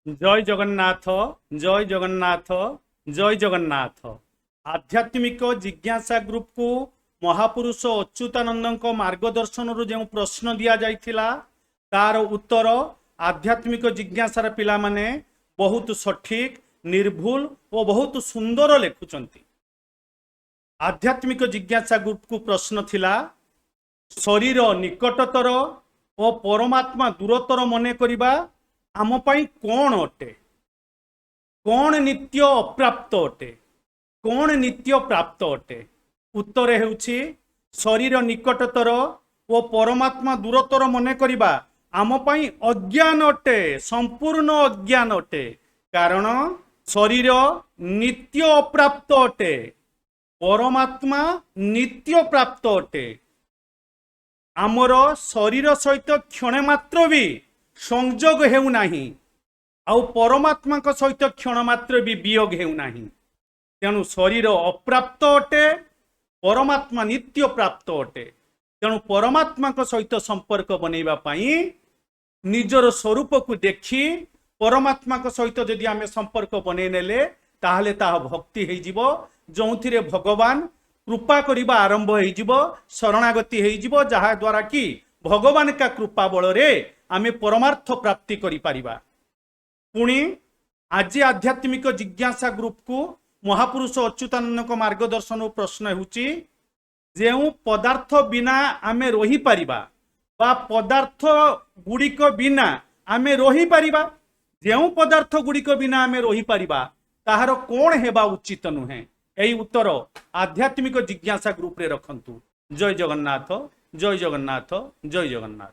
ଜୟ ଜଗନ୍ନାଥ, ଜୟ ଜଗନ୍ନାଥ, ଜୟ ଜଗନ୍ନାଥ। ଆଧ୍ୟାତ୍ମିକ ଜିଜ୍ଞାସା ଗ୍ରୁପକୁ ମହାପୁରୁଷ ଅଚ୍ୟୁତାନନ୍ଦଙ୍କ ମାର୍ଗଦର୍ଶନରୁ ଯେଉଁ ପ୍ରଶ୍ନ ଦିଆଯାଇଥିଲା, ତାର ଉତ୍ତର ଆଧ୍ୟାତ୍ମିକ ଜିଜ୍ଞାସାର ପିଲାମାନେ ବହୁତ ସଠିକ, ନିର୍ଭୁଲ ଓ ବହୁତ ସୁନ୍ଦର ଲେଖୁଛନ୍ତି। ଆଧ୍ୟାତ୍ମିକ ଜିଜ୍ଞାସା ଗ୍ରୁପକୁ ପ୍ରଶ୍ନ ଥିଲା, ଶରୀର ନିକଟତର ଓ ପରମାତ୍ମା ଦୂରତର ମନେ କରିବା ଆମ ପାଇଁ କ'ଣ ଅଟେ? କ'ଣ ନିତ୍ୟ ଅପ୍ରାପ୍ତ ଅଟେ? କ'ଣ ନିତ୍ୟ ପ୍ରାପ୍ତ ଅଟେ? ଉତ୍ତର ହେଉଛି, ଶରୀର ନିକଟତର ଓ ପରମାତ୍ମା ଦୂରତର ମନେ କରିବା ଆମ ପାଇଁ ଅଜ୍ଞାନ ଅଟେ, ସମ୍ପୂର୍ଣ୍ଣ ଅଜ୍ଞାନ ଅଟେ। କାରଣ ଶରୀର ନିତ୍ୟ ଅପ୍ରାପ୍ତ ଅଟେ, ପରମାତ୍ମା ନିତ୍ୟ ପ୍ରାପ୍ତ ଅଟେ। ଆମର ଶରୀର ସହିତ କ୍ଷଣେ ମାତ୍ର ବି ସଂଯୋଗ ହେଉନାହିଁ ଆଉ ପରମାତ୍ମାଙ୍କ ସହିତ କ୍ଷଣ ମାତ୍ର ବି ବିୟୋଗ ହେଉନାହିଁ। ତେଣୁ ଶରୀର ଅପ୍ରାପ୍ତ ଅଟେ, ପରମାତ୍ମା ନିତ୍ୟ ପ୍ରାପ୍ତ ଅଟେ। ତେଣୁ ପରମାତ୍ମାଙ୍କ ସହିତ ସମ୍ପର୍କ ବନେଇବା ପାଇଁ ନିଜର ସ୍ୱରୂପକୁ ଦେଖି ପରମାତ୍ମାଙ୍କ ସହିତ ଯଦି ଆମେ ସମ୍ପର୍କ ବନେଇ ନେଲେ, ତାହେଲେ ତାହା ଭକ୍ତି ହେଇଯିବ, ଯେଉଁଥିରେ ଭଗବାନ କୃପା କରିବା ଆରମ୍ଭ ହେଇଯିବ, ଶରଣାଗତି ହେଇଯିବ, ଯାହାଦ୍ୱାରା କି ଭଗବାନଙ୍କ କୃପା ବଳରେ ଆମେ ପରମାର୍ଥ ପ୍ରାପ୍ତି କରିପାରିବା। ପୁଣି ଆଜି ଆଧ୍ୟାତ୍ମିକ ଜିଜ୍ଞାସା ଗ୍ରୁପକୁ ମହାପୁରୁଷ ଅଚ୍ୟୁତାନନ୍ଦଙ୍କ ମାର୍ଗଦର୍ଶନ ପ୍ରଶ୍ନ ହେଉଛି, ଯେଉଁ ପଦାର୍ଥ ବିନା ଆମେ ରହିପାରିବା ବା ପଦାର୍ଥ ଗୁଡ଼ିକ ବିନା ଆମେ ରହିପାରିବା, ଯେଉଁ ପଦାର୍ଥ ଗୁଡ଼ିକ ବିନା ଆମେ ରହିପାରିବା, ତାହାର କ'ଣ ହେବା ଉଚିତ ନୁହେଁ? ଏହି ଉତ୍ତର ଆଧ୍ୟାତ୍ମିକ ଜିଜ୍ଞାସା ଗ୍ରୁପରେ ରଖନ୍ତୁ। ଜୟ ଜଗନ୍ନାଥ, ଜୟ ଜଗନ୍ନାଥ, ଜୟ ଜଗନ୍ନାଥ।